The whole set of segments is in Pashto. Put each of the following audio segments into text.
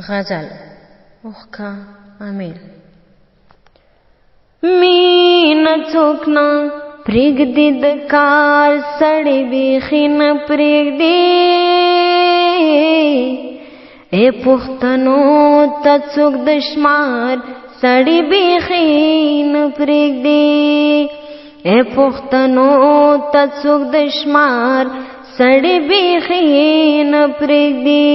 غزل اوښکه امیل. مینه څوک نه پرېږدي د کار سړی بیخي نه پرېږدي. ای پښتنو ته څوک د شمار سړی بیخي نه پرېږدي. ای پښتنو ته څوک د شمار سړی بیخي نه پرېږدي.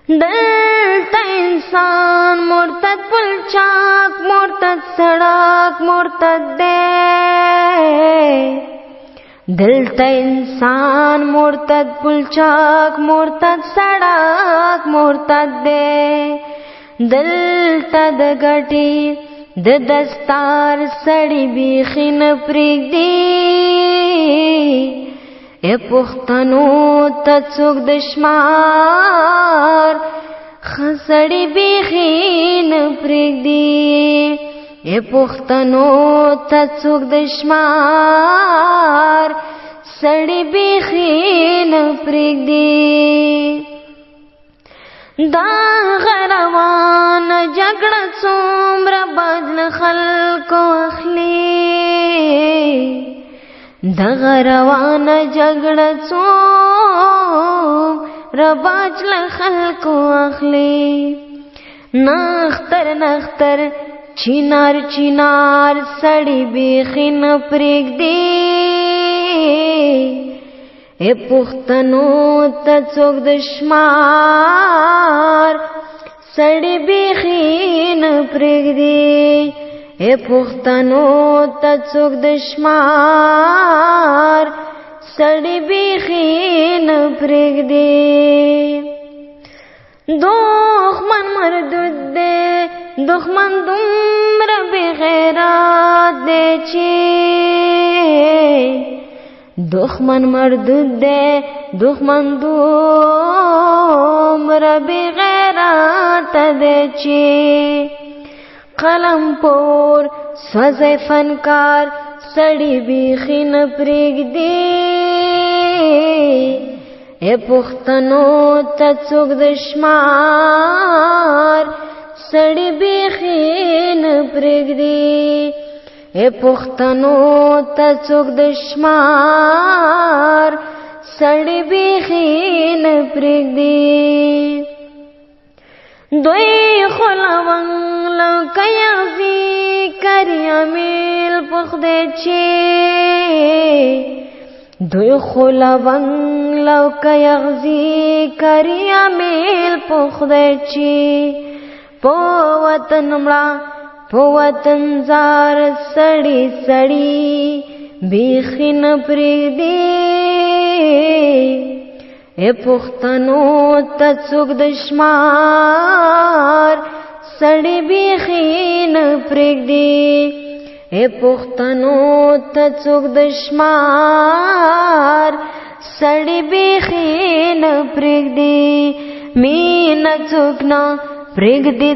دلته انسان مرتد پلچاک مرتد سړک مرتد دی. دلته انسان مرتد پلچاک مرتد سړک مرتد دی. دلته د ګټي د دستار سړی بیخي نه پرېږدي. ای پښتنو ته څوک د شمار ښه سړی بیخي نه پرېږدي. ای پښتنو ته څوک د شمار سړی بیخي نه پرېږدي. دا غروانه جګړه څومره بدل خلکو اخلي. دغه روانه جګړه څومره باج له خلکو اخلي. نختر نختر چینار چینار سړی بیخي نه پرېږدي. ای پښتنو ته څوک د شمار سړی بیخي نه پرېږدي. ای پښتنو ته څوک د شمار سړی بیخي نه پرېږدي. دښمن مردود دی، دښمن دومره بېغیرت دی چې دښمن مردود دی، دښمن دومره بېغیرت دی چې قلم پور سوځي فنکار سړی بیخي نه پرېږدي. ای پښتنو ته څوک د شمار سړی بیخي نه پرېږدي. ای پښتنو ته څوک د شمار سړی بیخي نه پرېږدي. دوی خو لونګ لکه یغزي کري امیل په خدای چې دوی خو لونګ لکه یغزي کري امیل په خدای چې په وطن مړه په وطن زار سړي سړي بیخي نه پرېږدي. ای پښتنو ته څوک د شمار سړی بیخي نه پرېږدي. ای پښتنو ته څوک د شمار سړی بیخي نه پرېږدي. مینه څوک نه پرېږدي.